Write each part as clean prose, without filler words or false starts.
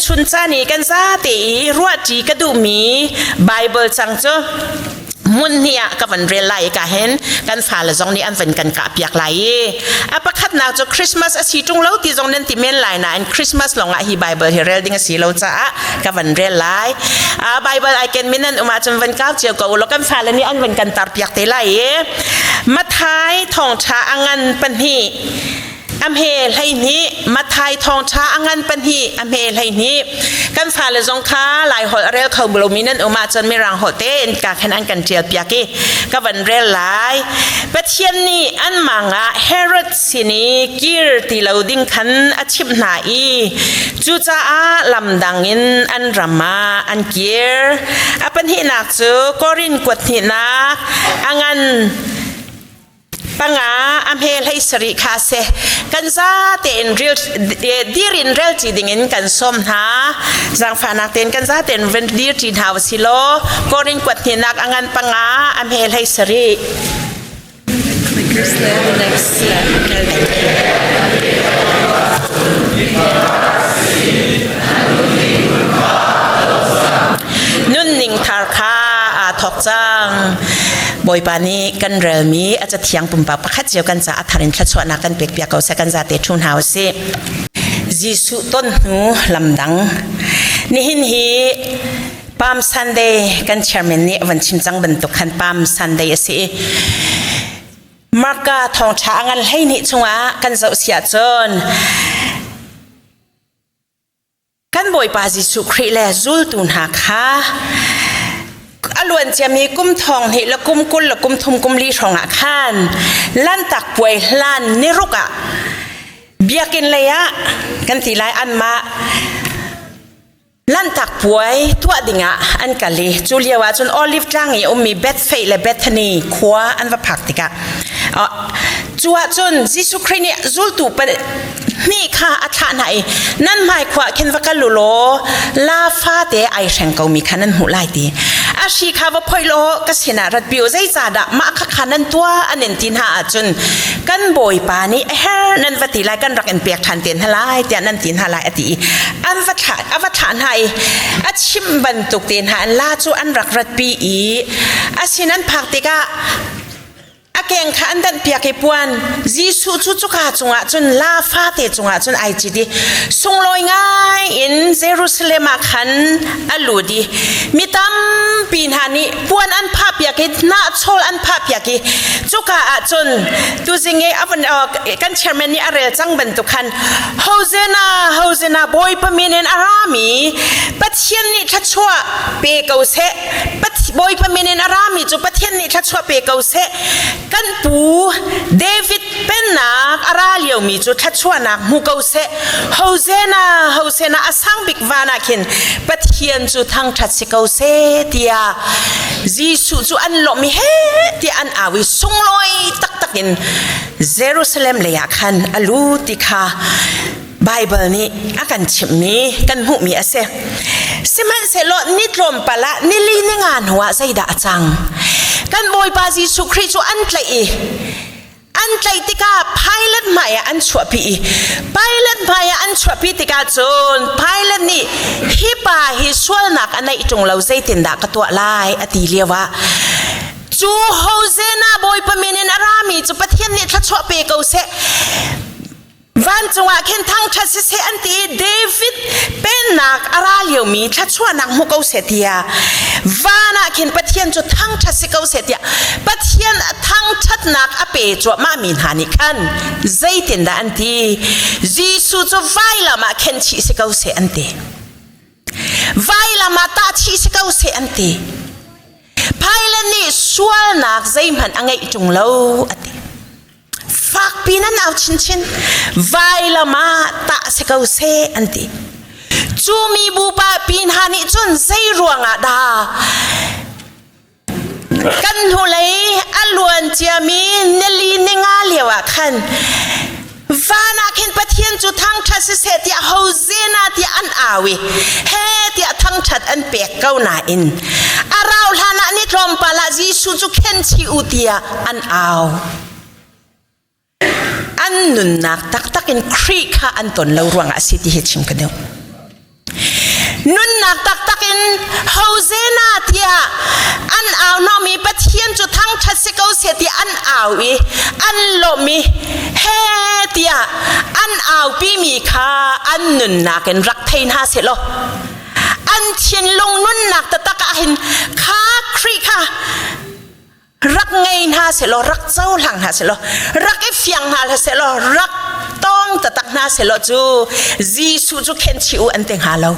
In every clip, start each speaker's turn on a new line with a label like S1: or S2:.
S1: chun caan i kan zate i ruahṭi ka duhmi Bible cang cu hmun hnih ah ka van rel lai ka hin kan fale zong nih an van kan kah piak lai i a pakhatnak cu Christmas a si ṭung lo ti zong nan ti men lai nain Christmas lawng ah hi Bible hi rel ding a si lo caah ka van rel lai. Bible ai ken min nan um ahcun van kau cio ko ulaw kan fale nih an van kan tar piak te lai i Mathai thawngṭha a ngan pahnih a hme 12 Mathai thawngṭha a ngan pahnih a hme 12 kan fale zong kha lai holh a rel kho lomi nan um ahcun mirang holh tein ka khan an kan ṭial piak i ka van rel lai. Pathian nih an mang ah Herod sin i kir ti lo ding khan a chimh hna i cucaah lam dang in an ram ah an kir. A pahnihnak cu Korin kuat hnihnak a ngan panga a hme hlei sarih kha a si. Kan za tein dir in rel ṭi ding in kan sawm hna. Zaangfahnak tein kan za tein van dir ṭi hna u si law Korin kuat hnihnak a ngan panga a hme hlei sarih. Nunning thar kha aa thawk cang. Bawipa nih kan relmi a cathiang pumpak pakhat cio kan caah thar in thluachuahnak kan pek piak ko seh kan zate ṭhu hna u sih. Jesuh ton hnu lamdang. Nihin hi Palm Sunday kan chairman nih van chim cang bantuk khan Palm Sunday a si i Marka thawngṭha a ngan 12 chungah kan zoh si ahcun kan Bawipa Jesuh Khrih le zultu hna kha a luan ciami kum thong hnih le kum 20 le kum thum kum li hrawng ah khan Lantak puai hlan niruk ah biakinn lei ah kan ti lai anmah Lanhtak puai tuah dingah an kal i cu lio ah cun Olive tlang i ummi Bethphage le Bethany khua an va phak tikah cu ah cun Jesuh Khrih nih zultu hnih kha a thlah hna i nan hmai khua khin va kal u law la fate ai hreng komi kha nan hmuh lai ti a hri kha va phoih law ka sinah rat pi u zeicahdah mah kha kha nan tuah an in ti hna ahcun kan bawipa nih a her nan va ti lai kan rak in pek ṭhan te hna lai tiah nan ti hna lai a ti i an va thlah a va thlah hna i a chimh bantuk te hna an la cu an rak ratpi i a sin an phak tikah a keng kha an danh piak i puan Jesuh cu cuka cungah cun la fate cungah cun ai cit i sunglawi ngai in Jerusalem ah khan a lut i mi tampi hna nih puan an phah piak i hnahchawl an phah piak i cuka ah cun tuzing i a van kan chairman nih a rel cang bantuk khan Hosanna Hosanna Bawipa min in a rami Pathian nih thluachuah pe ko seh Bawipa min in a rami cu Pathian nih thluachuah pe ko seh kan pu David pennak a ra liomi cu thluachuahnak hmu ko seh Hosanna Hosanna a sang bik van ah khin Pathian cu thangṭhat si ko seh tiah Jesuh cu an lawmh i he tiah an au i sunglawi taktak in Jerusalem lei ah khan a lut ti kha Baibal nih a kan chimhmi kan hmuhmi a si. Sihmanhsehlaw ni tlawmpal ah nili ni nga hnuah zeidah a cang? Kan Bawipa Jesuh Khrih cu an tlaih i an tlaih tikah Pilate hmaiah an chuahpi i Pilate hmaiah an chuahpi tikah cun Pilate nih hi pa hi sualnak a neih ṭung lo zeitindah ka tuah lai a ti lioah cu Hosanna Bawipa min in a rami cu Pathian nih thluachuah pe ko seh vancung ah khin thangṭhat siseh an ti i David pennak a ra liomi thluachuahnak hmu ko seh tiah van ah khin Pathian cu thangṭhat si ko seh tiah Pathian thangṭhatnak a pe cuahmah mi hna nih khan zeitindah an ti Jesuh cu vailam ah khen chih si ko seh an ti vailam ah tah chih si ko seh an ti Pilate nih sualnak zeihmanh a ngeih ṭung lo a ti Fakpi nan au chinchin. Vailam ah tah si ko seh an ti. Cu mi bupa pi hna nih cun zei ruangah dah kan hnulei a luan ciami nili ninga lio ah khan van ah khin Pathian cu thangṭhat siseh tiah Hosanna tiah an au i he tiah thangṭhat an pek ko nain a rau hlan ah ni tlawmpal ah Jesuh cu khen chih u tiah an au. An nunnak taktak in Khrih kha an ton lo ruangah a si ti hi chim ka duh. Nunnak taktak in Hosanna tiah an au hnawhmi Pathian cu thangṭhat si ko seh tiah an au i an lawmh i he tiah an aupimi kha an nunnak in rak thei hna sehlaw an thinlung nunnak taktak ah hin kha Khrih kha rak ngei hna sehlaw rak cohlang hna sehlaw rak i fiang hna sehlaw rak tawng taktak hna sehlaw cu Jesuh cu khenchih u an ti hnga lo.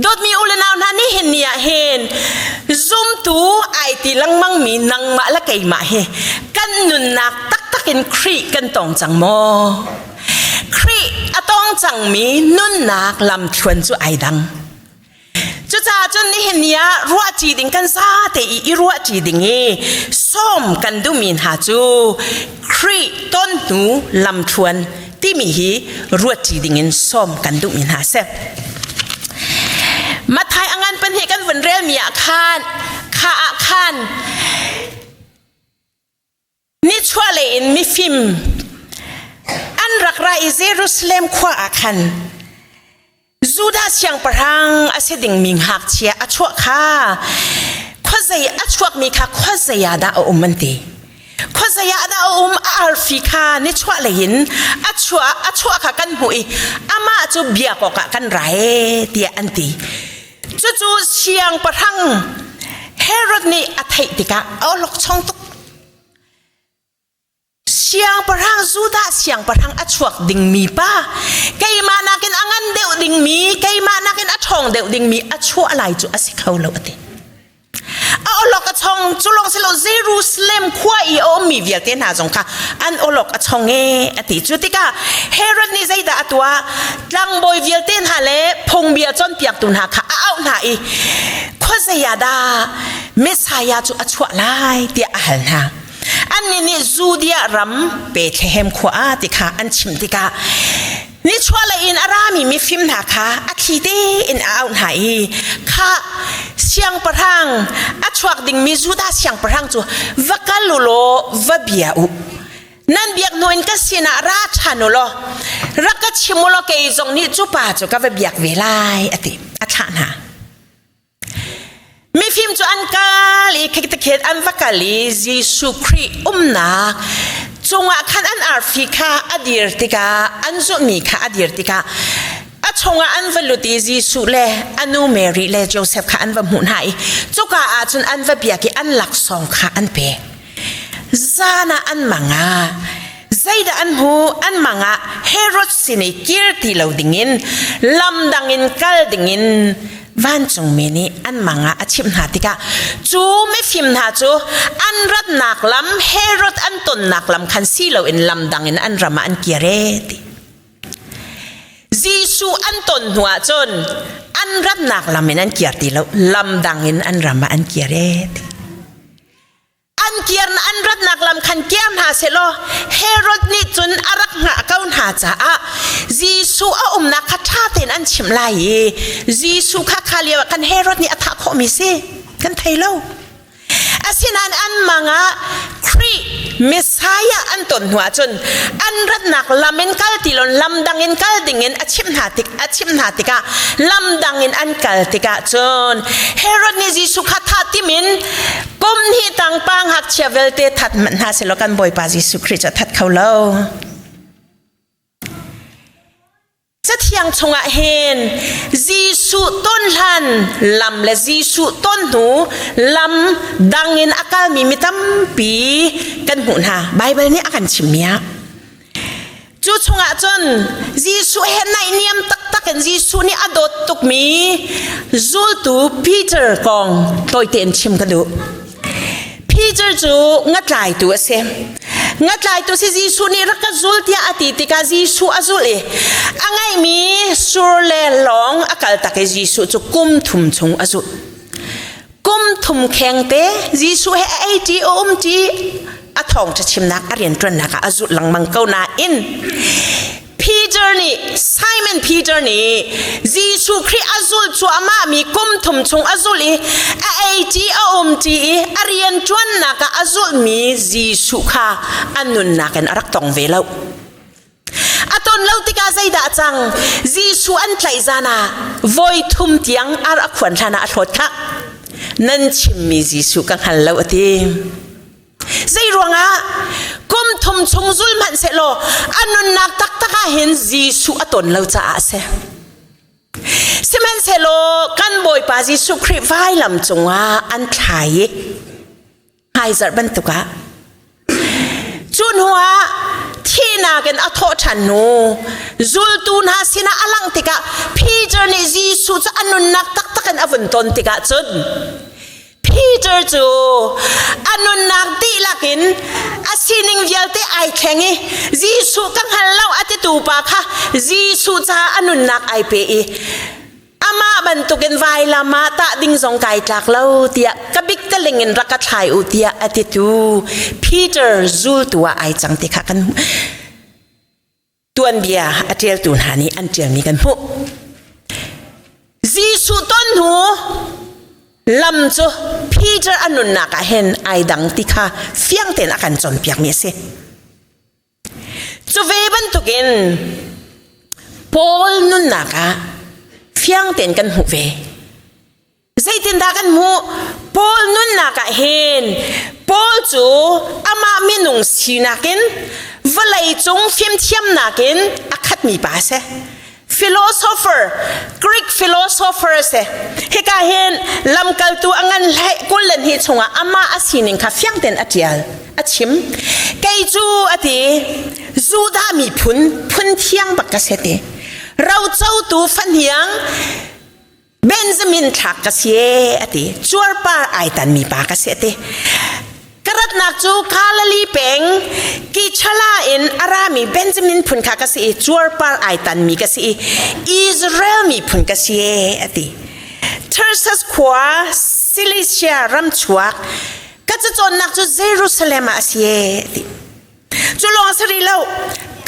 S1: Dawtmi u le nau hna nihin ni ah hin zumtu ai ti lengmang mi nangmah le keimah hi kan nunnak taktak in Khrih kan tong cang maw? Khrih a tong cangmi nunnak lamthluan cu ai dang. Cucaah cun nihin ni ah ruahṭi ding kan zate i i ruahṭi ding i sawm kan duhmi hna cu Khrih ton hnu lamthluan timi hi ruahṭi ding in sawm kan duhmi hna a si. Matthai a ngan pahnih kan vun relmi ah khan kha ah khan Nichuahlei in mifim an rak ra i Jerusalem khua ah khan Judah siangpahrang a si dingmi ngakchia a chuah kha khuazei a chuakmi kha khuazei ah dah a um an ti. Khuazei ah dah a um a arfi kha nichuahlei in a chuah a chuah kha kan hmuh i amah cu biak awkah kan ra ee tiah an ti. Cucu siangpahrang Herod nih a theih tikah a awlokchong tuk. Siangpahrang Judah siangpahrang a chuak dingmi pa keimah nakin a ngan deuh dingmi keimah nakin a ṭhawng deuh dingmi a chuah lai cu a si kho lo a ti. A awlok a chong cu lawng si lo Jerusalem khua i a ummi vialte hna zong kha an awlok a chong e a ti. Cu tikah Herod nih zeidah a tuah? Tlangbawi vialte hna le phungbia cawnpiaktu hna kha a auh hna i khuazei ah dah Messiah cu a chuah lai tiah a hal hna. Annih nih Judea ram Bethlehem khua ah ti kha an chim tikah nichuahlei in a rami mifim hna kha a thli tein a auh hna i kha siangpahrang a chuak dingmi Judah siangpahrang cu va kal u law va bia u nan biak hnu in ka sinah ra ṭhan u law rak ka chim u law kei zong nih cu pa cu ka va biak ve lai a ti a thlah hna. Mifim cu an kal i khektekhet an va kal i Jesuh Khrih umnak cungah khan an arfi kha a dir tikah an zulhmi kha a dir tikah a chungah an va lut i Jesuh le a nu Mary le Joseph kha an va hmuh hna i cuka ah cun an va biak i an laksawng kha an pek. Zan ah an mang ah zeidah an hmuh an mang ah Herod sin i kir ti lo dingin lam dang in kal dingin vancungmi nih an mang ah a chimh hna tikah cu mifim hna cu an ratnak lam Herod an tonnak lam khan si loin lam dang in an ram ah an kir e ti. Jesuh an ton hnu ah cun an ratnak lam in an kir ti lo lam dang in an ram ah an kir e ti. An kir an ratnak lam khan kir hna sehlaw Herod nih cun a rak hngah ko hna caah Jesuh a umnak kha ṭha tein an chimh lai i Jesuh kha kha lio ah khan Herod nih a thah khawhmi si kan thei lo. Asinain an mang ah Khrih Messiah an ton hnu ahcun an ratnak lam in kal ti lo lam dang in kal ding in a chimh hna tik a chimh hna tikah lam dang in an kal tikah cun Herod nih Jesuh kha thah tim in kum hnih tang pa ngakchia vialte that hmanh hna selaw kan Bawipa Jesuh Khrih cu a that kho lo. Cathiang chungah hin Jesuh ton hlan lam le Jesuh ton hnu lam dang in a kalmi mi tampi kan hmuh hna. Baibal nih a kan chimmi ah. Cu chungah cun Jesuh he naihniam taktak in Jesuh nih a dawt tukmi zultu Peter kong tawite in chim ka duh. Peter cu ngatlaitu a si. Ngatlaitu si Jesuh nih rak ka zul tiah a ti tikah Jesuh a zulh i a ngeihmi sur le lawng a kaltak i Jesuh cu kum thum chung a zulh. Kum thum khengte Jesuh he a ei ṭi a um ṭi a thawngṭha chimnak a rianṭuannak ah a zulh lengmang ko nain Peter nih Simon Peter nih Jesuh Khrih a zulh cuahmah mi kum thum chung a zulh i a ei ṭi a um ṭi i a rianṭuannak ah a zulhmi Jesuh kha a nunnak in a rak tong ve lo. A ton lo tikah zeidah a cang? Jesuh an tlaih zan ah voi thum tiang ar a khuan hlan ah a hlawt khah. Nan chimmi Jesuh ka hngal lo a ti. Zei ruangah kum thum chung zul hmanh sehlaw a nunnak taktak ah hin Jesuh a ton lo caah a si. Sihmanhsehlaw kan Bawipa Jesuh Khrih vailam cungah an thlai i hmaizarh bantuk ah cu hnuah thihnak in a thawh ṭhan hnu zultu hna sinah a langh tikah Peter nih Jesuh cu a nunnak taktak in a vun ton tikah cun Peter cu a nunnak dihlak in a sining vialte ai thleng i Jesuh ka hngal lo a titu pa kha Jesuh caah a nunnak ai pe i amah bantukin vailam ah tah ding zong kai tlak lo tiah ka bik taling in rak ka thlai u tiah a titu Peter zultu ah ai cang ti kha kan tuanbia a ṭialtu hna nih an ṭialmi kan hmuh. Jesuh ton hnu lam cu Peter a nunnak ah hin ai dang ti kha fiang tein a kan cawnpiakmi a si. Cu ve bantukin Paul nunnak ah fiang tein kan hmuh ve. Zeitindah kan hmuh? Paul nunnak ah hin Paul cu amah minung sinak in vawlei cung fimthiamnak in a khatmi pa a si. Philosopher, Greek philosopher a si. Hika hin lamkaltu a ngan hlei 22 chungah amah a sining kha fiang tein a ṭial, a chim. Kei cu a ti, Judah miphun phun thiang bak ka si ti. Rocotu fahniang Benjamin thlak ka si e a ti. Cuarpar ai tanmi pa ka si a ti. Ka ratnak cu Galilee peng Kichala in a rami Benjamin phun kha ka si i cuarpar ai tanmi ka si i Israel miphun ka si e a ti. Tarsus khua Cilicia ram chuak ka cacawnnak cu Jerusalem ah a si e a ti. Cu lawng si rih lo.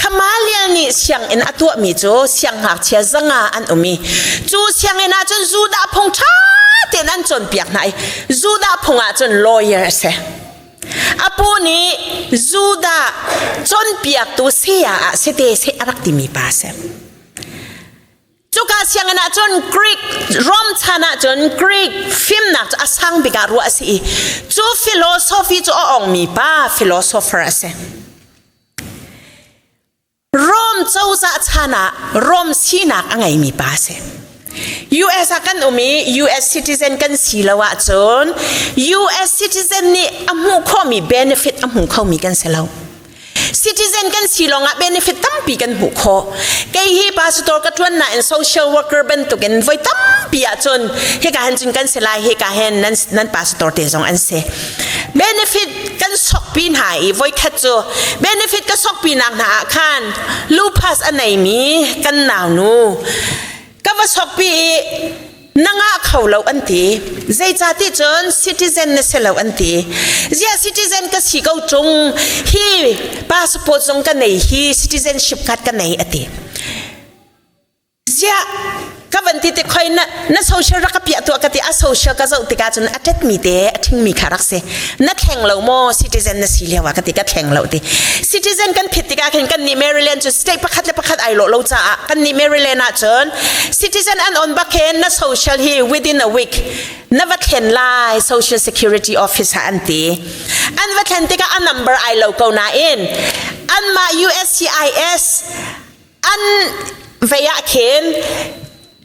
S1: Gamaliel nih sianginn a tuahmi cu siangngakchia zanga an um i cu sianginn ah cun Judah phung ṭha tein an cawnpiak hna i Judah phung ah cun lawyer a si. A pu nih Judah cawnpiaktu saya ah si te seh a rak timi pa a si. Cuka sianginn ah cun Greek Rom chan ah cun Greek fimnak cu a sang bik ah ruah a si i cu philosophy cu a ongmi pa philosopher a si. Rom cozah chan ah Rom sinak a ngeimi pa a si. US ah kan um i US citizen kan si lo ahcun US citizen nih a hmuh khawhmi benefit a hmu khomi kan si lo. Citizen kan si lawngah benefit tampi kan hmuh khawh. Kei hi pastor ka ṭuan nain social worker bantukin voi tampi ahcun hika hin cun kan si lai, hika hin nan, nan pastor te zong an si. Benefit kan sokpi hna i voikhat cu benefit ka sokpi nak hna ah khan lupus a neimi kan naunu ka va sokpi i na ngah kho lo an ti zeicati cun citizen na si lo an ti ziah citizen ka si ko tung hi passport zong ka nei hi citizenship card ka nei ati ziah ka van ti te khoi na na social rak ka piah tuah ka ti a social ka zoh tikah cun a tet mi te a thing mi kha rak si na thleng lo maw citizen na si lio ah ka ti ka thleng lo ti citizen kan phit tikah khin kan nih Maryland cu state pakhat le pakhat ai lawh lo caah kan nih Maryland ah cun citizen an on bak hin na social hi within a week na va thlen lai social security office ah an ti an va thlen tikah a number ai lo ko nain anmah USCIS an vei ah khin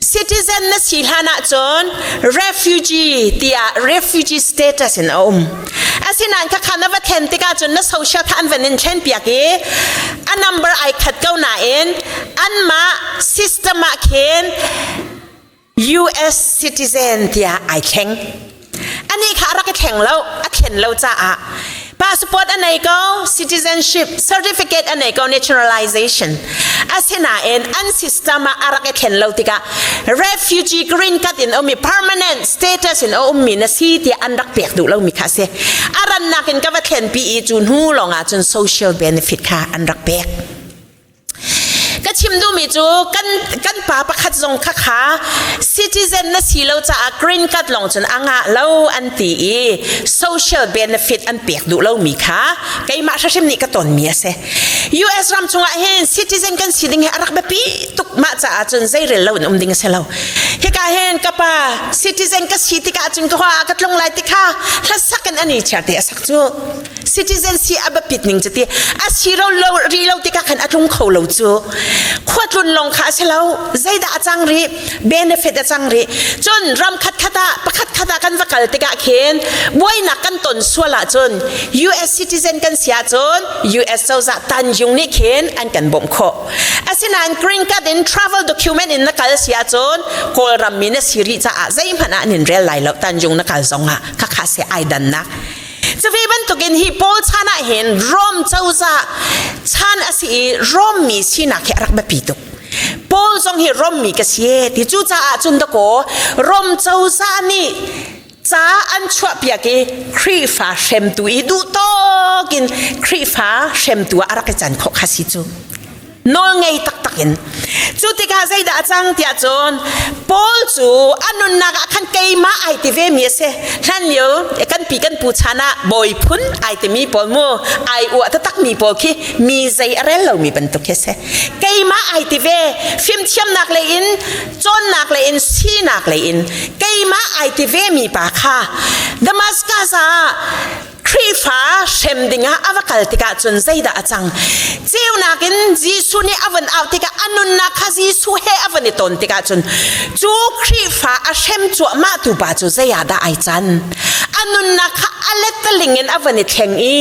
S1: citizen na si hlan ahcun refugee tiah refugee status in a um asinain khakha na va thlen tikah cun na social kha an van in thlen piak i a number ai khat ko nain anmah system ah khin US citizen tiah ai thleng. Anih kha a rak i thleng lo, a thlen lo caah passport a nei ko, citizenship certificate a nei ko, naturalization. Asinain an system ah a rak i thlen lo tikah refugee green card in ummi permanent status in a ummi na si tiah an rak pek duh lomi kha a si. A rannak in ka va thlenpi i cu hnu lawngah cun social benefit kha an rak pek. Ka chim duhmi cu kan kan pa pakhat zong kha kha citizen na si lo caah green card lawng cun a ngah lo an ti i social benefit an pek duh lomi kha keimah hrimhrim nih ka tonmi a si. US ram chungah hin citizen kan si ding hi a rak biapi tuk mah caah cun zeirel lo in um ding a si lo. Hika hin ka pa citizen ka si tikah cun ka hoa ka tlung lai tikha hlasak in ani chiar te a sak cu. Citizen si a biapit ning cu ti a si ro lo ri lo tikah khan a tlung kho lo cu. Khua tlun lawng kha a si lo. Zeidah a cang rih? Benefit a cang rih. Cun ram khat khat ah pakhat khat ah kan va kal tikah khin buainak kan ton sual ahcun US citizen kan si ahcun US cozah tanjung nih khin an kan bawmh khawh. Asinain green card in travel document in na kal si ahcun Kawlram mi na si rih caah zeihmanh ah an in rel lai lo tanjung na kal zongah khakha se ai dannak. Cuve bantukin hi Paul chan ah hin Rom cozah chan a si i Rom mi sinak hi a rak biapi tuk. Paul zong hi Rom mi ka si e ti cucaah cun dakaw Rom cozah nih ca an chuahpiak i Khrihfa hremtu i duh tawk in Khrihfa hremtu ah a rak i can khawh kha si cu. Nawl ngei taktak in. Cu tikah zeidah a cang tiah cun Paul cu a nunnak ah khan keimah ai ti ve mi a si. Hlan lio kan pi kan pu chan ah bawi phun ai timi pawl mu ai uah taktak mi pawl khi mi zei a rel lomi bantuk khi a si. Keimah ai ti ve fimthiamnak lei in cawnnak lei in sinak lei in keimah ai ti ve mi pa kha Damascus ah Khrihfa hrem dingah a va kal tikah cun zeidah a cang? Ceunak in Jesuh nih a vun auh tikah a nunnak kha Jesuh he a vun i ton tikah cun cu Khrihfa a hrem cuahmah tu pa cu zei ah dah ai can? A nunnak kha a lettaling in a vun i thleng i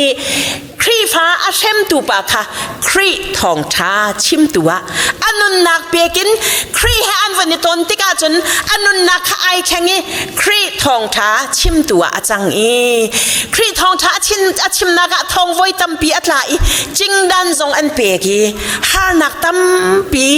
S1: Khrihfa a hremtu pa kha Khrih thawngṭha chimtu ah a nunnak pekin Khrih he an van i ton tikah cun a nunnak kha ai thleng i Khrih thawngṭha chimtu ah a cang i Khrih thawngṭha a chimnak ah thong voi tampi a tla i cingdan zong an pek i harnak tampi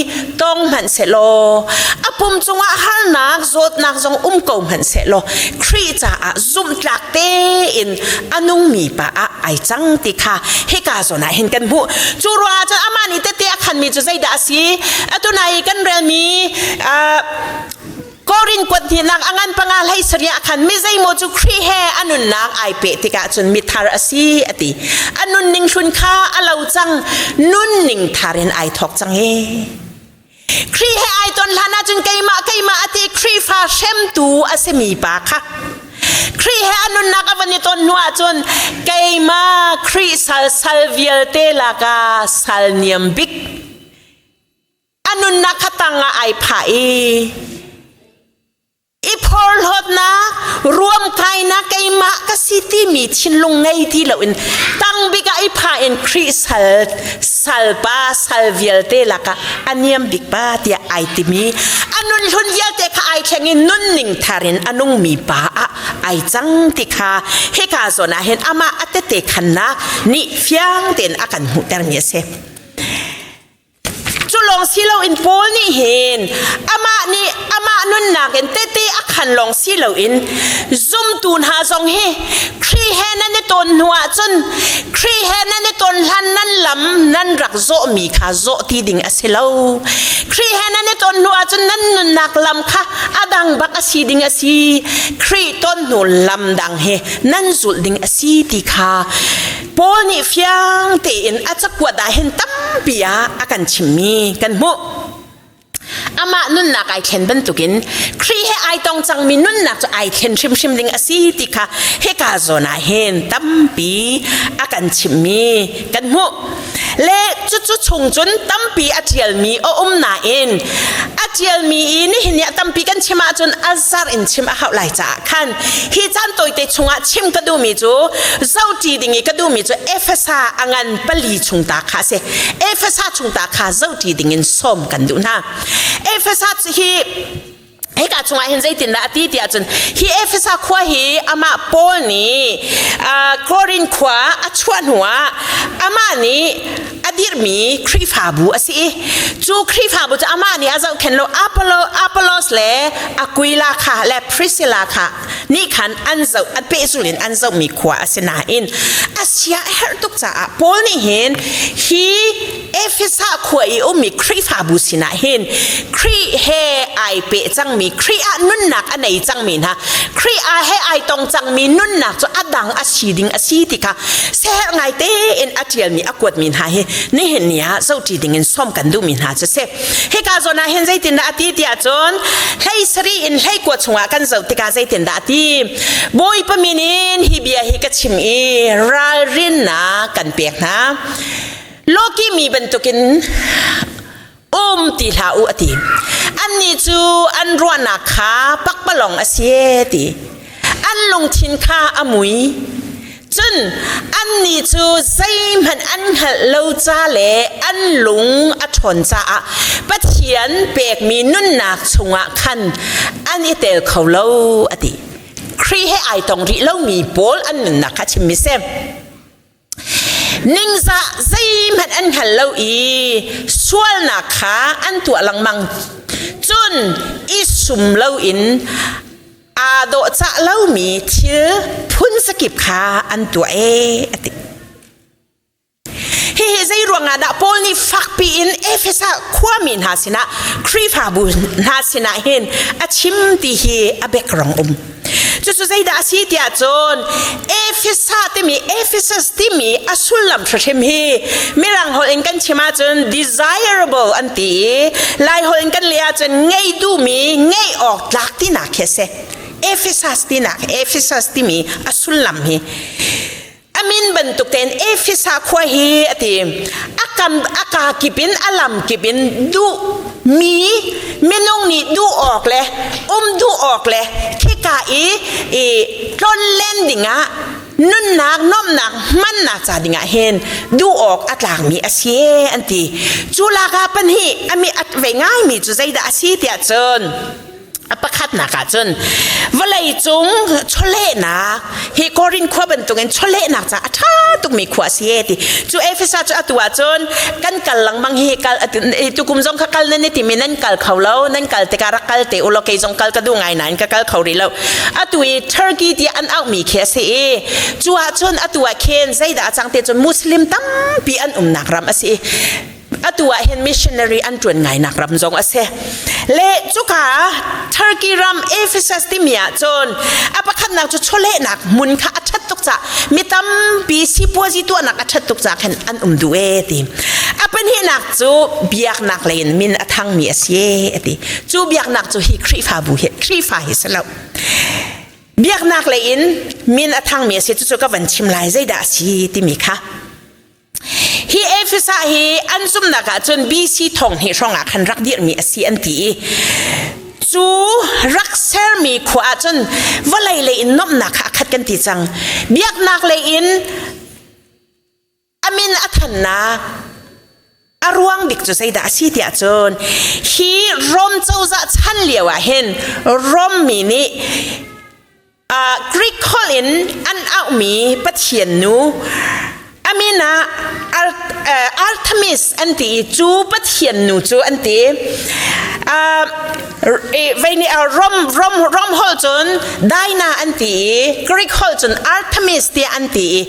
S1: tong hmanh sehlaw a pum cungah harnak zawtnak zong um ko hmanh sehlaw Khrih caah zumhtlak tein a nungmi pa ah ai cang ti kha hika zawn ah hin kan hmuh cu ruangah cun amah nih tete a khanmi cu zeidah a si atu nai kan relmi Korin kuat hnihnak a ngan panga hlei sarih ah khan mi zeimaw cu Khrih he a nunnak ai peh tikah cun mithar a si a ti a nunning hlun kha a lo cang nunning thar in ai thawk cang hi Khrih he ai ton hlan ahcun keimah keimah a ti Khrihfa hremtu a simi pa kha Khrih he a nunnak a van i ton hnu ahcun keimah Khrih sal sal vialte lakah sal niam bik a nunnak kha tangah ai phah i I phorhlawtnak, ruamkainak keimah ka si timi thinlung ngei ti loin tangbik ah i pha in Khrih sal salpa sal vialte lakah a niam bik pa tiah ai timi a nun hlun vialte kha ai thleng i nunning thar in a nungmi pa ah ai cang ti kha hika zawn ah hin amah a tete khannak nih fiang tein a kan hmuhtermi a si. Cu lawng si loin Paul nih hin amah nih amah nunnak in tehte a khan lawng si loin zumtu hna zong hi Khrih he nan i tawn hnu ahcun Khrih he nan i tawn hlan nan lam nan rak zawhmi kha zawh ti ding a si lo. Khrih he nan i tawn hnu ahcun nan nunnak lam kha a dang bak a si ding a si. Khrih ton hnu lam dang he nan zulh ding a si ti kha Paul nih fiang tein a cakuat ah hin tampi ah a kan chimmi kan hmuh. Amah nunnak ai thlen bantukin Khrih he ai tong cangmi nunnak cu ai thlen hrimhrim ding a si ti kha hika zawn ah hin tampi a kan chimmi kan hmuh. Le cucu chung cun tampi a ṭialmi a um nain a ṭialmi i nihin ni ah tampi kan chim ahcun a zar in chim a hauh lai caah khan hi caan tawite chungah chim ka duhmi cu zohṭi ding i ka duhmi cu Efesa a ngan pali chung ta kha a si. Efesa chung ta kha zohṭi ding in sawm kan duh hna. Efesa hi hika chungah hin zeitindah a ti tiah cun hi Efesa khua hi amah Paul nih Korin khua a chuah hnuah amah nih a dirhmi Khrihfabu a si i cu Khrihfabu cu amah nih a zohkhenh lo Apollo, Apollos le Aquila kha le Priscilla kha nih khan an zoh an pehzul in an zohmi khua a si nain a sia a herh tuk caah Paul nih hin hi Efesa khua i ummi Khrihfabu sinah hin Khrih he ai peh cangmi Khrih ah nunnak a nei cangmi hna Khrih ah he ai tong cangmi nunnak cu a dang a si ding a si ti kha seher ngai tein a ṭialmi a kuatmi hna hi nihin ni ah zohṭi ding in sawm kan duhmi hna cu si. Hika zawn ah hin zeitindah a ti tiah cun hlei sarih in hlei kua chungah kan zoh tikah zeitindah a ti? Bawipa min in hi bia hi ka chim i ralrinnak kan pek hna. Lawki mi bantukin um ti hlah u a ti. Annih cu an ruahnak kha pakpalawng a si ti. An lungthin kha a mui. Cun annih cu zeihmanh an hngalh lo ca le an lung a ṭhawn caah Pathian pekmi nunnak chungah khan an i tel kho lo a ti. Khrih he ai tong rih lomi pawl an nunnak kha chimmi si. Ningzah zeihmanh an hngal lo i sualnak kha an tuah lengmang. Cun i sum loin aa dawhcah lomi thil phun zakip kha an tuah ee a ti. Hihi zei ruangah dah Paul nih fakpi in Efesa khuami hna sinah Khrihfabu hna sinah hin a chim ti hi a background um. Cucu zeidah a si tiah cun Efesa timi Ephesus timi a sullam hrimhrim hi Mirang holh in kan chim ahcun desirable an ti i Lai holh in kan leh ahcun ngei duhmi ngeih awk tlak tinak khi a si. Ephesus tinak Ephesus timi a sullam hi a min bantuk tein Efesa khua hi a ti a kam a ka kip in a lam kip in duh mi minung nih duh awk le um duh awk le khika i i tlonlen dingah nunnak nomnak hmannak ca dingah hin duh awk a tlakmi a si an ti cu lak ah pahnih ami at ve ngaimi cu zeidah a si tiah cun A pakhatnak ah cun vawlei cung chawlehnak hi Korin khua bantukin chawlehnak ca a ṭha tukmi khua a si e ti. Cu Efesa cu atu ah cun kan kal lengmang hi kal tukum zong kha kal nan i timi nan kal kho lo nan kal tikah rak kal te u law kei zong kal ka duh ngai nain ka kal kho rih lo. Atu i Turkey ti an auhmi khi a si i cu ah cun atu ah khin zeidah a cang ti cun Muslim tampi an umnak ram a si i atu ah hin missionary an ṭuan ngainak ram zong a si. Le cuka Turkey ram Ephesus timi ah cun a pakhatnak cu chawlehnak hmun kha a ṭhat tuk caah mi tampi sipuazi tuahnak a ṭhat tuk caah khan an um duh e ti. A pahnihnak cu biaknak lei in min a thangmi a si e ti. Cu biaknak cu hi Khrihfabu hi Khrihfa hi si lo. Biaknak lei in min a thangmi a si cucu ka van chim lai zeidah a si timi kha. Hi Efesa hi an zumhnak ah cun BC thong hnih hrawng ah khan rak dirhmi a si an ti i cu rak sermi khua ah cun vawlei lei in nuamhnak kha a khat kan ti cang. Biaknak lei in a min a thannak a ruang bik cu zeidah a si tiah cun hi Rom cozah chan lio ah hin Rom mi nih Greek holh in an auhmi pathian nu a min ah Artemis an ti i cu pathian nu cu an ti. Vei nih Rom Rom Rom holh cun Dinah an ti i Greek holh cun Artemis tiah an ti i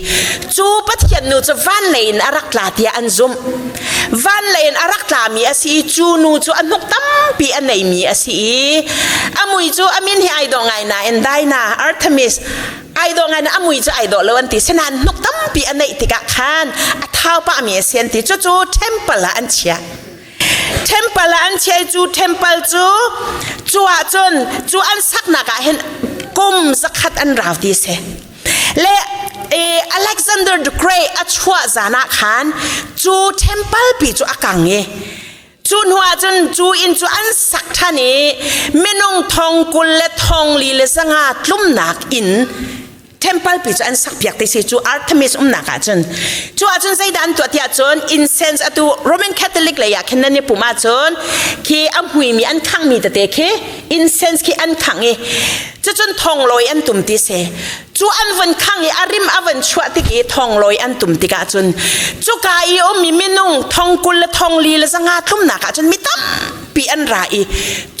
S1: cu pathian nu cu van lei in a rak tla tiah an zumh. Van lei in a rak tlami a si i cu nu cu a hnuk tampi a neimi a si i a mui cu a min hi ai dawh ngai nain Dinah Artemis ai dawh ngai na a mui cu ai dawh lo an ti sinain hnuk tampi a neih tikah khan a thau pahmi a si an ti cucu temple ah an chiah temple ah an chiah i cu temple cu cu ah cun cu an saknak ah hin kum zakhat an rau ti si le Alexander the Great a chuah zan ah khan cu temple pi cu a kang i cu hnu ah cun cu inn cu an sak ṭhan i minung thong kul le thong li le zanga tlumnak inn temple pi cu an sak piak te si cu Artemis umnak ah cun cu ah cun zeidah an tuah tiah cun incense atu Roman Catholic lei ah khin nan i pum ahcun khi a hmuimi an khangmi tete khi incense khi an khang i cucun thonglawi an tum ti si cu an von khang i a rim a von chuah tik i thonglawi an tum tikah cun cuka i ummi minung thong kul le thong li le zanga tlumnak ah cun mi tampi an ra i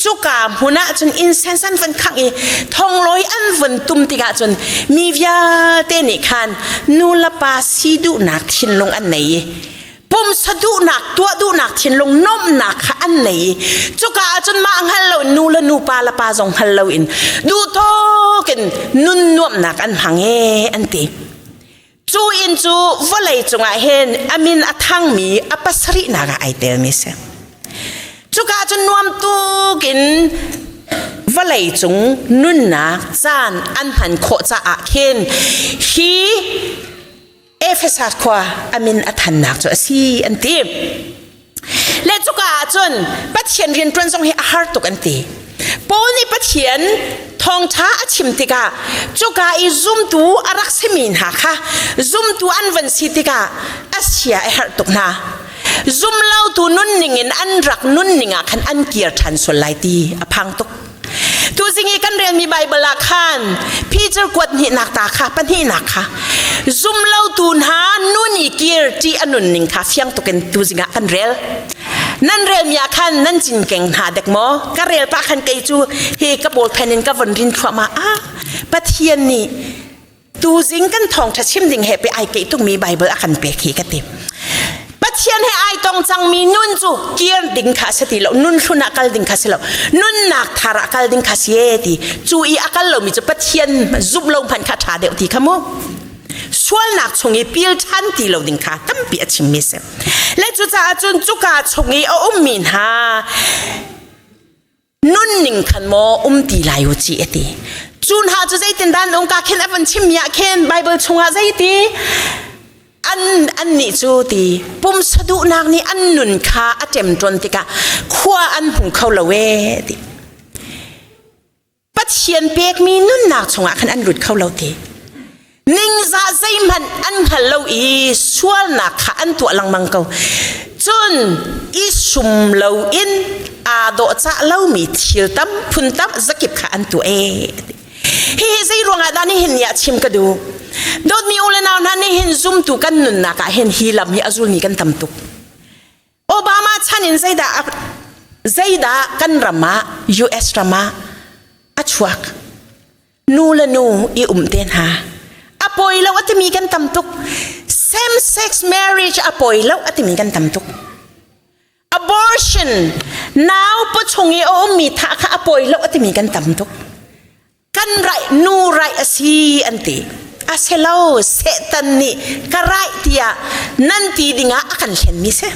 S1: cuka hmun ah cun incense an von khangh i thonglawi an von tum tikah cun mi vialte nih khan nu le pa si duhnak thinlung an nei i. Pumsa duhnak, tuah duhnak thinlung nuamhnak kha an nei i cuka ahcun mah hngal loin nu le nu pa le pa zong hngal loin duhtawk in nun nuamhnak an hmang ee an ti. Cu inn cu vawlei cungah hin a min a thangmi a pasarihnak ah ai telmi si. Cuka cun nuam tuk in vawlei cung nunnak caan an hman khawh caah khin hi Efesas khua a min a thannak cu a si an ti. Le cuka ah cun Pathian rianṭuan zong hi a har tuk an ti. Paul nih Pathian thawngṭha a chim tikah cuka i zumtu a rak simi hna kha zumtu an van si tikah a sia a herh tuk hna. Zumlotu nunning in an rak nunning ah khan an kir ṭhan sual lai ti a phang tuk. Tuzing i kan relmi Baibal ah khan Peter kuat hnihnak ta kha pahnihnak kha zumlotu hna nun i kir ṭih a nunning kha fiang tuk in tuzing ah kan rel. Nan relmi ah khan nan cinkeng hna dek maw? Ka rel pah khan kei cu hi ka ballpen in ka von rin thluahmah. Ah, Pathian nih tuzing kan thawngṭha chim ding he pe ai keih tukmi Bible a kan pek hi ka ti. Pathian he ai tong cangmi nun cu kir ding kha si ti lo nun hlun ah kal ding kha si lo nunnak thar ah kal ding kha si e ti cu i a kal lomi cu Pathian zumh lo hmanh kha ṭha deuh ti kha mu sualnak chung i pil ṭhan ti lo ding kha tampi a chimmi si le cucaah cun cuka chung i a ummi hna nunning khan maw um ti lai u ci ati cu hna cu zeitin dan um ka khin a van chim mi ah khin bible chungah zeiti an an nih cu ti pumsa duhnak nih an nun kha a ṭemṭon tikah khua an hmu kho lo e ti Pathian pekmi nunnak chungah khan an lut kho lo ti ningzah zeihmanh an hngal lo i sualnak kha an tuah lengmang ko cun i sum loin aa dawhcah lomi thil tam phun tam zakip kha an tuah e hihi zei ruangah dah nihin ni ah chim ka duh dawtmi u le nau hna nihin zumtu kan nunnak ah hin hi lam hi a zulmi kan tam tuk Obama chan in zeidah zeidah kan ram ah US ram ah a chuak nu le nu i um te hna a poi lo a timi kan tam tuk same sex marriage a poi lo a timi kan tam tuk abortion nau pawchung i a ummi thah kha a poi lo a timi kan tam tuk kan raih nu raih a si an ti a si lo satan nih ka raih tiah nan ti dingah a kan hlenmi si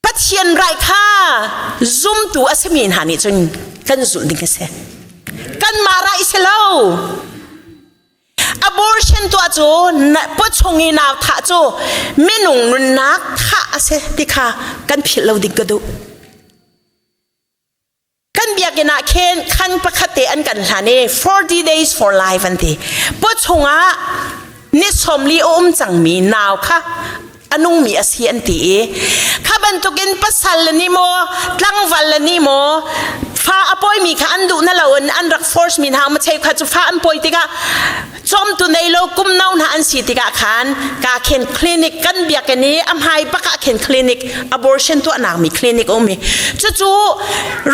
S1: Pathian rai kha zumtu a simi hna nih cun kan zulh ding a si. Kanmah rai si lo. Abortion tuah cu pawchung i nau thah cu minung nunnak thah a si ti kha kan philh lo ding ka duh. Kan biakinn ah khin khan pakhat te an kan hlan i 40 days for life an ti. Pawchung ah ni sawmli a um cangmi nau kha a nungmi a si an ti i kha bantukin pasal le nih maw tlangval le nih maw fa a pawimi kha an duh na lo in an rak force mi hna ma cheu kha cu fa an pawi tikah cawmtu nei lo kum no hna an si tikah khan ka khen clinic kan biakinn i a hmai bak ah khen clinic abortion tuahnak mi clinic um i cucu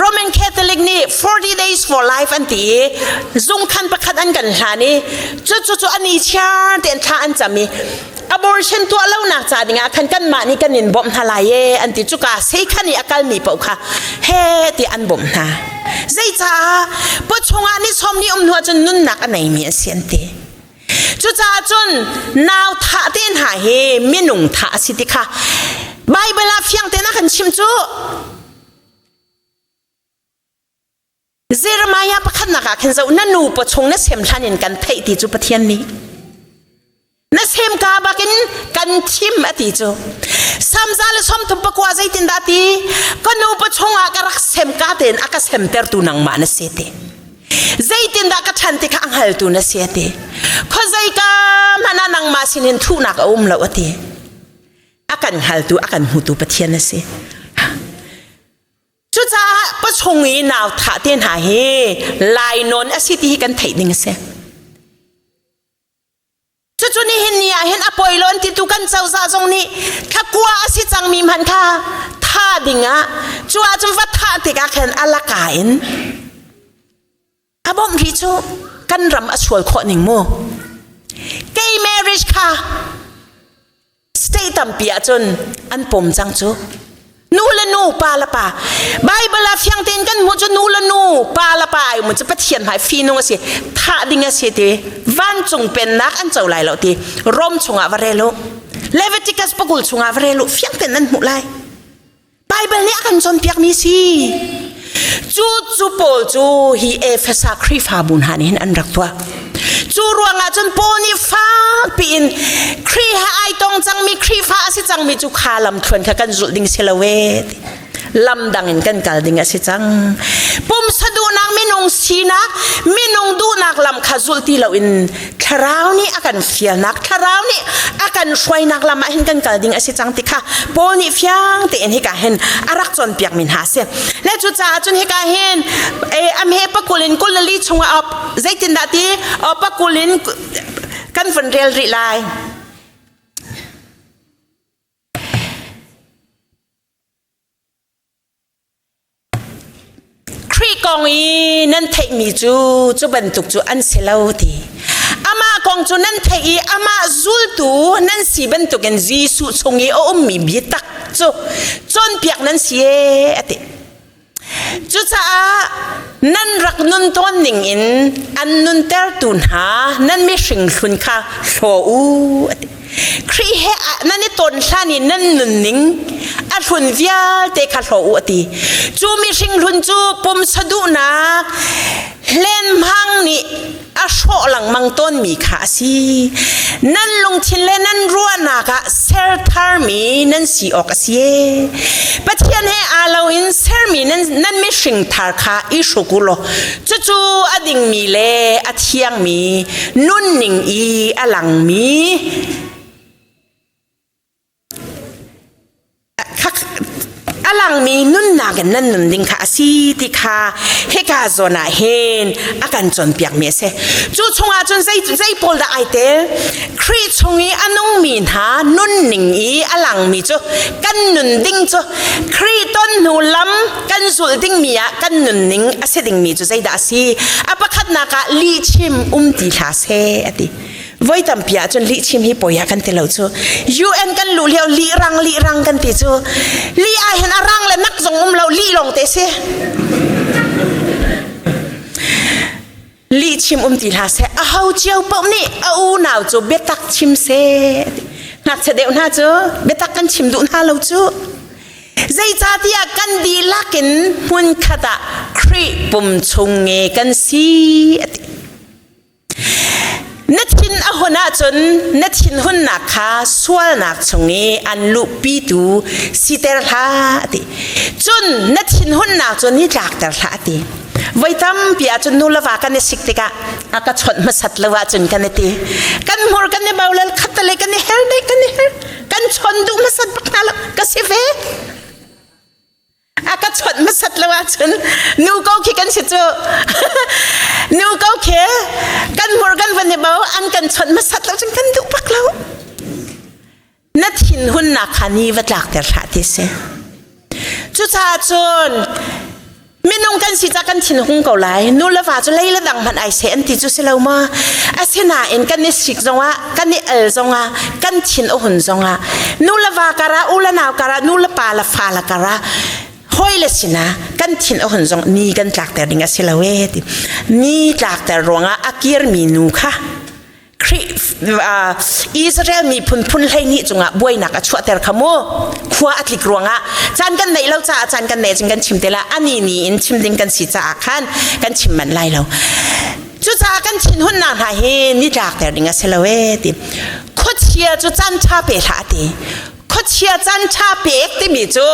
S1: Roman Catholic nih 40 days for life an ti i zungkhan pakhat an kan hlan i cucu cu ani chiar tein thla an cam i abortion tuah lonak ca dingah khan kanmah nih kan in bawmh hna lai e an ti cuka seikhan i a kalmi paoh kha he ti an bawmh hna zeicaah pawchung ah ni sawm ni um hnu ahcun nunnak a neimi a si an ti cucaah cun nau thah te hna hi minung thah a si ti kha Bible ah fiang tein a kan chim cu Jeremiah pakhatnak ah khin zoh na nu pawchung na sem hlan in kan theih ti cu Pathian nih na sem ka bakin kan thim a ti cu Samza le 39 zeitin dah ti ka nu pawchung ah ka rak sem ka tein a ka semtertu nangmah na si ti zeitin dah ka ṭhan ti kha a hngaltu na si ti khuazei ka hmanh ah nangmah sinin thuhnak a um lo a ti a kan hngaltu a kan hmutu Pathian a si Cucaah pachung i nau thah te hna hi lainawn a si ti hi kan theih ding a si. Cucu nihin ni ah hin a poi lo an ti tu kan cozah zong nih thlakua a si cangmi hmanh kha tha ding ah cu ahcun va thah tikah khan a laka in a bawmh rih cu kan ram a sual khawh ning mu. Gay marriage kha State tampi ahcun an pom cang cu. Nu le nu, pa le pa. Bible ah fiang tein kan hmuh cu nu le nu, pa le pa ai mun cu Pathian hmai fihnung a si. Thah ding a si ti. Vancung pennak an co lai lo ti. Rom chungah va rel u. Leviticus pakul chungah va rel u. Fiang tein nan hmuh lai. Bible nih a kan cawnpiakmi si. Cu cu pawl cu hi Efesa Khrihfabu hna nih hin an rak tuah. Cu ruangah cun Paul nih fakpi in Khrih he ai tong cangmi Khrihfa a si cangmi cu kha lamthluan kha kan zulh ding si lo e. Lam dang in kan kal ding a si cang. Pumsa duhnak minung sinak, minung duhnak lam kha zulh ti loin thlarau nih a kan fialnak thlarau nih a kan hruainak lam ah hin kan kal ding a si cang ti kha Paul nih fiang tein hika hin a rak cawnpiak mi hna a si le cucaah cun hika hin amhe pakul in kulali chungah zeitindah ti pakul in kan vun rel rih lai. Khrih kong i nan theihmi cu cu bantuk cu an si lo ti. Amah kong cu nan theih i amah zultu nan si bantukin Jesuh chung i a ummi biatak cu cawnpiak nan si ee a ti. Cucaah nan rak nun tawn ning in an nuntertu hna nan mihring hlun kha hlaw u a ti. Khrih he nan i ton hlan i nan nunning a hlun vialte kha hlaw u a ti. Cu mihring hlun cu pumsa duhnak hlenhmang nih a hrawh lengmang tawnmi kha a si. Nan lungthin le nan ruahnak ah ser tharmi nan si awk a si. Pathian he aa lo in sermi nan, nan mihring thar kha i hruk u law cucu a dingmi le a thiangmi nunning i a langmi a langmi nunnak in nan nun ding kha a si ti kha hika zawn ah hin a kan cawnpiakmi a si. Cu chungah cun zei zei pawl dah ai tel? Khrih chung i a nungmi hna nunning i a langmi cu kan nun ding cu Khrih ton hnu lam kan zulh dingmi ah kan nunning a si dingmi cu zeidah a si? A pakhatnak ah lihchim um ti hlah seh a ti. Voi tampi ah cun lihchim hi poi ah kan ti lo cu. UN kan luh lio lih rang lih rang kan ti cu. Lih ah hin a rang le nak zong um lo lih lawng te si. Lihchim um ti hlah seh. A ho cio paoh nih a unau cu biatak chim seh. Ngakchia deuh hna cu biatak kan chim duh hna lo cu. Zeicahtiah kan dihlak in hmunkhat ah Khrih pum chung nge kan si a ti. Na thin a hun ahcun na thinhunnak kha sualnak chung i an luhpitu siter hlah ti. Cun na thinhunnak cu ni tlakter hlah ti. Voi tampi ahcun nu le va kan i sik tikah a ka chawnh hmasat lo ahcun kan i ti. Kan hmur kan i bolal khat le kan i her deh kan i her. Kan chawn duh hmasat bak hna lo ka si ve. A ka chawnh hmasat lo ahcun nu ko khi kan si cu. Nu ko khi kan hmur kan van i bo an kan chawnh hmasat lo cun kan duh bak lo. Na thinhunnak kha ni va tlakter hlah ti si. Cucaah cun minung kan si ca kan thinhung ko lai. Nu le va cu lei le dang hmanh ai seh an ti cu si lo ma. Asinain kan i sik zongah, kan i al zongah, kan thin a hun zongah, nu le va karah, u le nau karah, nu le pa le fa le karah, hawi le sinah kan thin a hun zong ni kan tlakter ding a si lo e ti. Ni tlakter ruangah a kirmi nu kha Khrih Israel miphun phun 12 cungah buainak a chuahter kha mu khua a tlik ruangah caan kan neih lo caah caan kan neih cun kan chim te la ani ni in chim ding kan si caah khan kan chim manh lai lo. Cucaah kan thinhunnak hna hi nitlakter ding a si lo ee ti. Khuachia cu caan ṭha pe hlah ti. Khuachia caan ṭha pek timi cu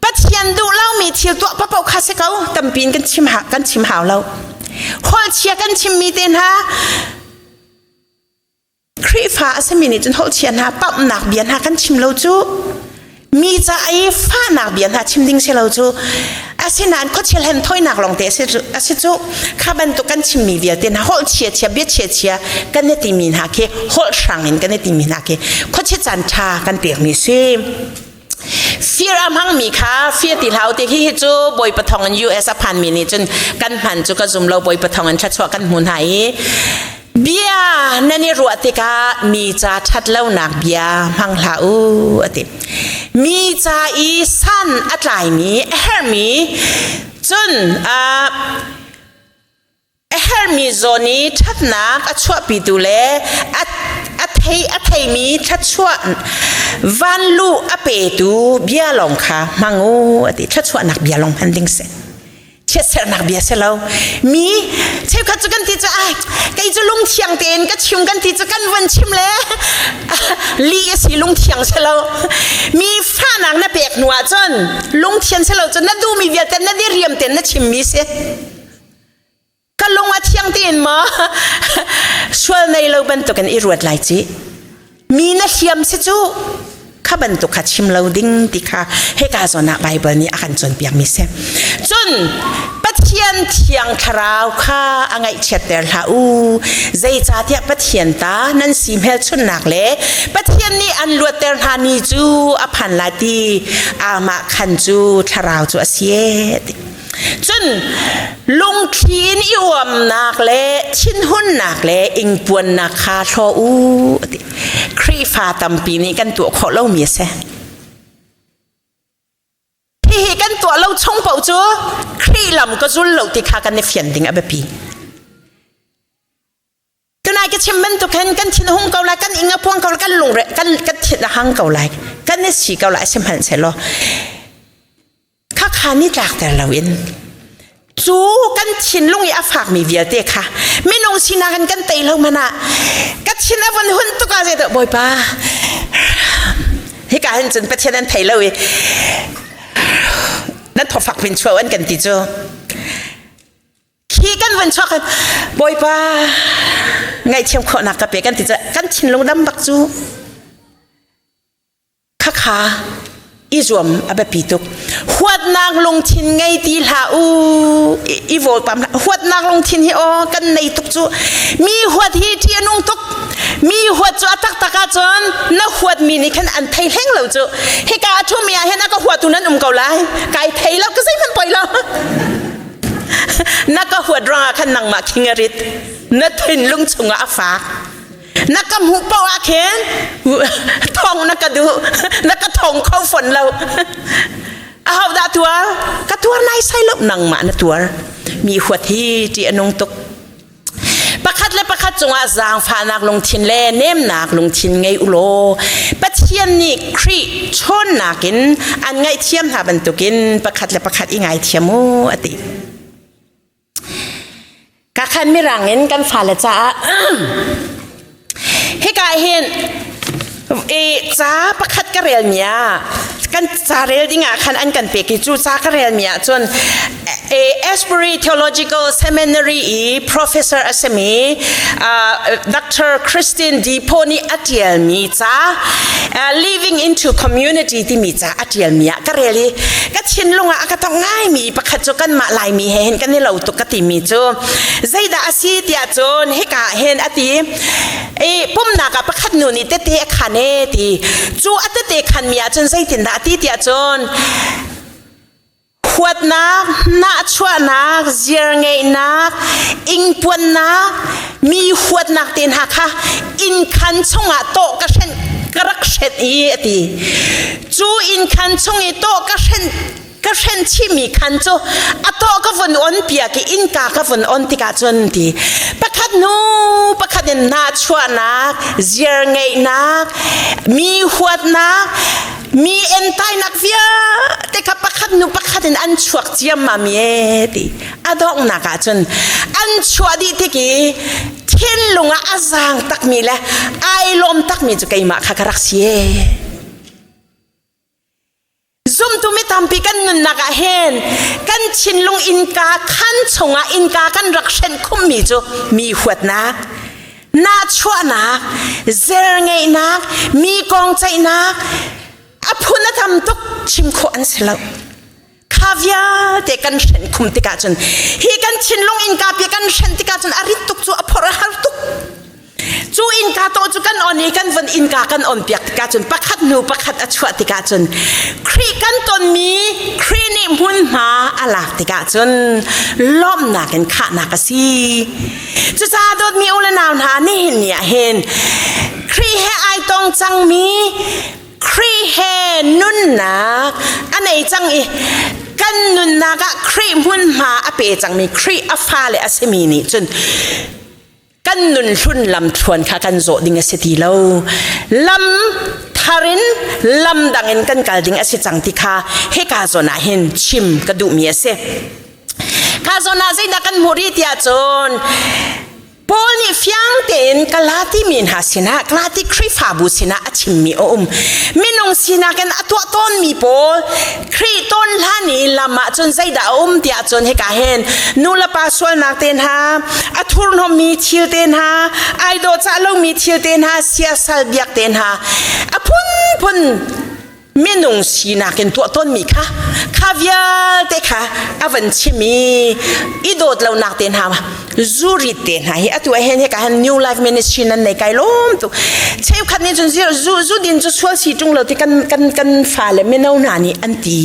S1: Pathian duh lomi thil tuah paoh kha si ko tampi in kan chim kan chim hau lo. Holchia kan chimmi te hna Khrihfa a simi nih cun holhchia hna pamhnak bia hna kan chim lo cu mi ca i fahnak bia hna chim ding si lo cu asinain khuachia hlen thawinak lawng te a si cu kha bantuk kan chimmi vialte hna holh chia chia bia chia chia kan i timi hna khi holh hrang in kan i timi hna khi khuachia caan ṭha kan pekmi si. Fir a hmangmi kha fir ti hlah u ti hi hi cu Bawipa thawng in US a phanmi nih cun kan hman cu ka zum lo Bawipa thawng in thluachuah kan hmu hna i. Bia nan i ruah tikah mi ca ṭhat lonak bia hmang hlah u a ti. Mi ca i san a tlaimi a herhmi cun a herhmi zawn i ṭhatnak a chuahpitu le a thei a theimi thluachuah vanluh a petu bia lawng kha hmang u a ti. Thluachuahnak bia lawng hman ding si. Chiatserhnak bia si lo. Mi cheukhat cu kan ti cu ai kei cu lungthiang tein ka chim kan ti cu kan van chim le li a si lungthiang si lo. Mi fahnak na pek hnu ah cun lungthian si lo cun na duhmi vialte na diriam tein na chimmi si. Ka lung a thiang tein maw sual nei lo bantukin i ruat lai ci. Mi na hliam si cu kha bantuk kha chim lo ding ti kha hika zawn ah Bible nih a kan cawnpiak mi si. Cun Pathian thiang thlarau kha a ngaihchiatter hlah u. Zeicahtiah Pathian ta nan si hmelchunhnak le Pathian nih an luatter hna ni cu a phan lai ti amah khan cu thlarau cu a si e ti. Cun lungthli in i uamnak le thinhunnak le ingpuannak kha hlaw u ti. Khrihfa tampi nih kan tuah khawh lomi a si. Hihi kan tuah lo chung paoh cu Khrih lam ka zul lo ti kha kan i fian ding a biapi. Tunai ka chim bantuk hin kan thin hung ko lai, kan ing a puang ko lai, kan lungre kan kan thin a hang ko lai, kan i si ko lai sihmanhsehlaw khakha ni tlakter loin cu kan thinlung i a fakmi vialte kha minung sinak in kan tei lo man ah ka thin a vun hun tuk ah zeidah bawipa hika hin cun pathian an thei lo i nan thawfak pin chuah an kan ti cu khi kan vun chuak bawipa ngaihthiam khawhnak ka pe kan ti cu kan thinlung dam bak cu Khakha i zuam a biapi tuk. Huatnak lungthin ngei ti hlah u i vawlpam hlah. Huatnak lungthin hi aw kan nei tuk cu. Mi huat hi ṭih a nung tuk. Mi huat cu a taktak ahcun na huatmi nih khan an thei hleng lo cu. Hika a ṭhumi ah hin a ka huatu nan um ko lai. Kai thei lo ka zeihmanh poi lo. Na ka huat ruangah khan nangmah khing a rit. Na thinlung chungah a fak. Na ka hmuh paoh ah khin thong na ka duh na ka thong kho fon lo aho dah tuar ka tuar nai sai lo nangmah na tuar mi huat hi ṭih a nung tuk pakhat le pakhat cungah zaangfahnak lungthin le nemnak lungthin ngei u law Pathian nih Khrih chawnnak in an ngaihthiam hna bantukin pakhat le pakhat i ngaithiam u a ti Ka khan mirang in kan fale caah hika hin i ca pakhat ka rel mi ah kan ca rel ding ah khan an kan pek i cu ca ka rel mi ah cun Asbury Theological Seminary i professor a simi Dr. Christine Depo nih a ṭialmi ca Living into Community timi ca a ṭialmi ah ka rel i ka thinlung ah a ka tong ngaimi pakhat cu kanmah Laimi he hin kan i lo tuk ka timi cu zeidah a si tiah cun hika hin a ti i pumnak ah pakhat nu nih tete a khan e ti cu a tete khan mi ah cun zeitindah a ti tiah cun huatnak, nahchuahnak, ziarngeihnak, ingpuannak, mi huatnak te hna kha inn khan chungah tawh ka hrenh ka rak hrenh i a ti. Cu inn khan chung i tawh ka hrenh ka hrenh chihmi khan cu a tawh ka vun on piak i innka ka vun on tikah cun ti pakhat hnu pakhat in nahchuahnak, ziarngeihnak, mi huatnak, mi entainak vialte kha pakhat hnu pakhat in an chuak ciammam e ti a donghnak ah cun an chuah dih tik i thinlung ah a zaang takmi le ai lawm takmi cu keimah kha ka rak si e zumtu mi tampi kan nunnak ah hin kan thinlung innka khan chungah innka kan rak hrenh khummi cu mi huatnak nahchuahnak, zerngeihnak, mi kong ceihnak a phun a tam tuk chim khawh an si lo. Kha vialte kan hrenh khum tikah cun hi kan thinlung innka pi kan hrenh tikah cun a rit tuk cu a phorh a har tuk. Cu innka tawh cu kan on i kan von innka kan on piak tikah cun pakhat hnu pakhat a chuah tikah cun Khrih kan tonmi Khrih nih hmunhma a lak tikah cun lawmhnak in khahnak a si. Cucaah dawtmi u le nau hna nihin ni ah hin Khrih he ai tong cangmi Khrih he nunnak a nei cang i kan nunnak ah Khrih hmunhma a pe cangmi Khrih a fale a simi nih cun kan nun hlun lam thluan kha kan zawh ding a si ti lo. Lam thar in lam dang in kan kal ding a si cang ti kha hika zawn ah hin chim ka duhmi a si. Kha zawn ah zeidah kan hmuh rih tiah cun Paul nih fiang tein Galati mi hna sinah Galati Khrihfabu sinah a chimmi a um. Minung sinak in a tuah tawnmi pawl Khrih tawn hlan i lam ah cun zeidah a um tiah cun hika hin nu le pa sualnak te hna, a thurhnawmmi thil te hna, ai dawhcah lomi thil te hna, siasal biak te hna, a phunphun minung sinak in tuah tawnmi kha kha vialte kha a van chim i i dawt lonak te hna zurit te hna hi atu hen he ka han New Life Ministry nan nei kai lom tu cheukhat nih cun zu zu din cu sual si tung lo ti kan kan kan fale mino hna nih an ti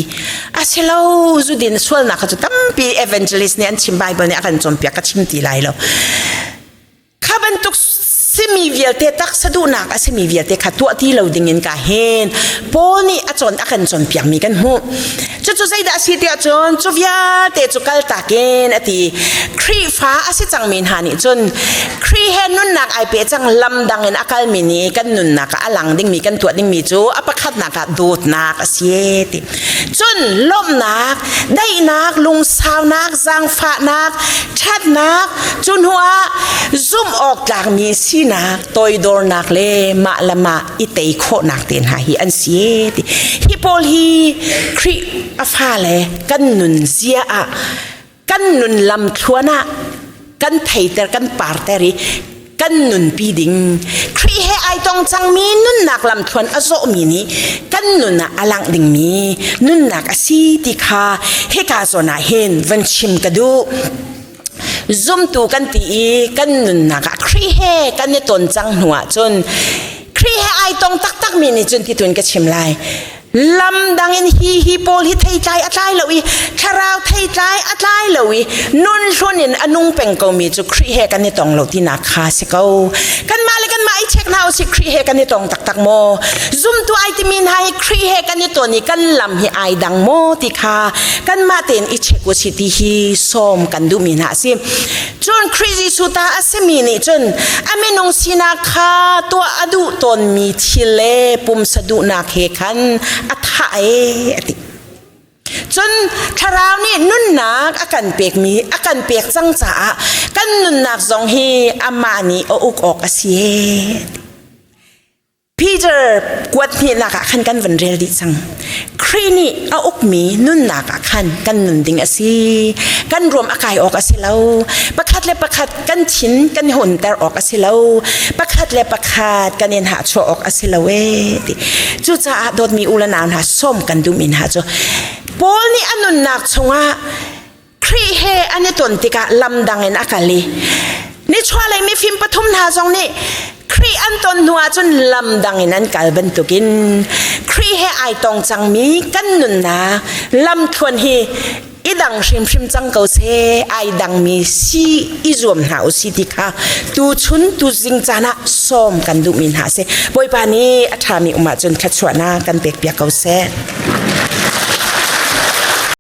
S1: asilo zu din sualnak kha cu tampi evangelist nih an chim Bible nih a kan cawnpiak ka chim ti lai lo. Kha bantuk simi vialte taksa duhnak a simi vialte kha tuah ti lo dingin ka hen Paul nih a cawn a kan cawnpiakmi kan hmuh. Cucu zeidah a si tiah cun cu vialte cu kaltak in a ti. Khrihfa a si cangmi hna nih cun Khrih he nunnak ai pe cang lam dang in a kalmi nih kan nunnak ah a lang dingmi kan tuah dingmi cu a pakhatnak ah dawtnak a si ti. Cun lawmhnak, daihnak, lungsaunak, zaangfahnak, ṭhatnak, cu hnuah zumh awk tlakmi sinak, toidornak le mah le mah i tei khawhnak te hna hi an si ti. Hi pawl hi Khrih a fale kan nun zia ah kan nun lam thluan ah kan theiter kan parter i kan nunpi ding Khrih he ai tong cangmi nunnak lamthluan a zawhmi nih kan nun ah a langh dingmi nunnak a si ti kha hika zawn ah hin van chim ka duh. Zumtu kan ti i kan nunnak ah Khrih he kan i ton cang hnu ah cun Khrih he ai tong taktakmi nih cun ti tun ka chim lai. Lam dang in hi hi pawl hi theitlai a tlai lo i thlarau theitlai a tlai lo i nun hlun in a nung peng komi cu Khrih he kan i tong lo tinak kha si ko. Kanmah le kanmah i check hna usih Khrih he kan i tong taktak maw? Zumtu ai timi hna hi Khrih he kan i ton i kan lam hi ai dang maw ti kha kanmah tein i check usih ti hi sawm kan duhmi hna a si. Cun Khrih Jesuh ta a simi nih cun a minung sinak kha tuah a duh tawnmi thil le pumsa duhnak he khan a thah ee a ti. Cun thlarau nih nunnak a kan pekmi a kan pek cang caah kan nunnak zong hi amah nih a uk awk a si ee. Peter kuat hnihnak ah khan kan van rel dih cang. Khrih nih a ukmi nunnak ah khan kan nun ding a si. Kan ruam a kai awk a si lo. Pakhat le pakhat kan thin kan hunter awk a si lo. Pakhat le pakhat kan in hahchuah awk a si lo ee ti. Cucaah dawtmi u le nau hna sawm kan duhmi hna cu Paul nih a nunnak chungah Khrih he an i ton tikah lam dang in a kal i nichuahlei mifim pathum hna zong nih Khrih an ton hnu ahcun lam dang in an kal bantukin Khrih he ai tong cangmi kan nunnak lamthluan hi i dang hrimhrim cang ko seh ai dangmi si i zuam hna u si ti kha tuchun tuzing caan ah sawm kan duhmi hna si Bawipa nih a ṭhami um ahcun thluachuahnak kan pek piak ko seh.